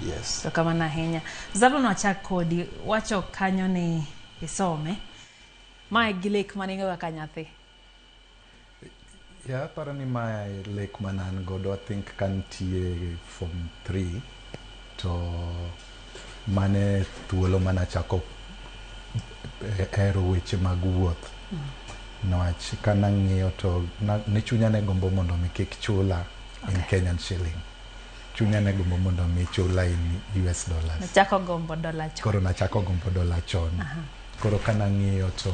Yes. To kamano ahinya. Zablon, wachak kodi. Wacho kanyo ni isome. Mae gi lek mane in go kaka nyathi. Yeah, aparo ni mae lek mane an godo. I think ka nitie form 3 to mane thuolo mane achako hero weche mag wuoth. Niwach kanang'iyo to ne chunya ne gombo mondo mi kik chula in Kenyan shilling. Chunya ne gombo mondo mi chula in US dollars. Nachako gombo dola chon. Koro nachako gombo dola chon. Koro kanang'iyo to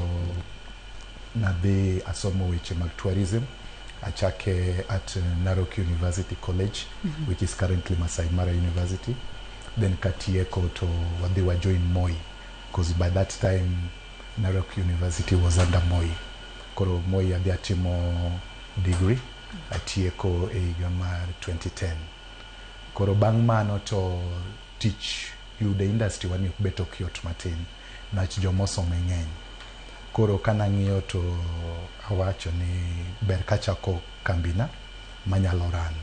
nadhi asomo weche mag tourism. Achake at Narok University College, which is currently Masai Mara University. Then katieko to wadhi wa join Moi, because by that time Narok University was under Moi. Koro Moi adhi atimo degree, atieko e higa mar 2010. Koro bang' mano to tich yudo e industry wani ok bet ok yot matin, niwach joma osome ng'eny. Koro kanang'iyo to awacho ni ber kachako kambina manyalo run.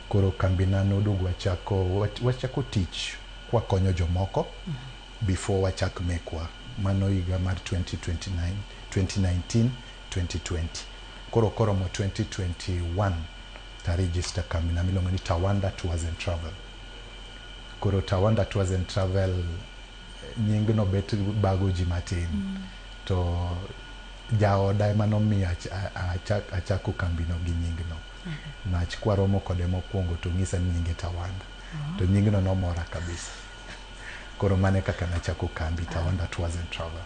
Koro kambina noduogo wachako tich kwakonyo jomoko before wachak mekwa. Mano higa mar 2029, 2019, 2020. Koro koromo 2021 ta register kambina miluongo ni Tawanda Tours and Travel. Koro Tawanda Tours and Travel, nying no bet bago ji matin. To jaoda ema nomiyo achako kambino gi nyingno. Niwach kwaromo kode mokwongo to onyisa ni nyinge Tawanda. To nyingno nomora kabisa. Koro mano e kaka nachako kambi Tawanda Tours and Travel.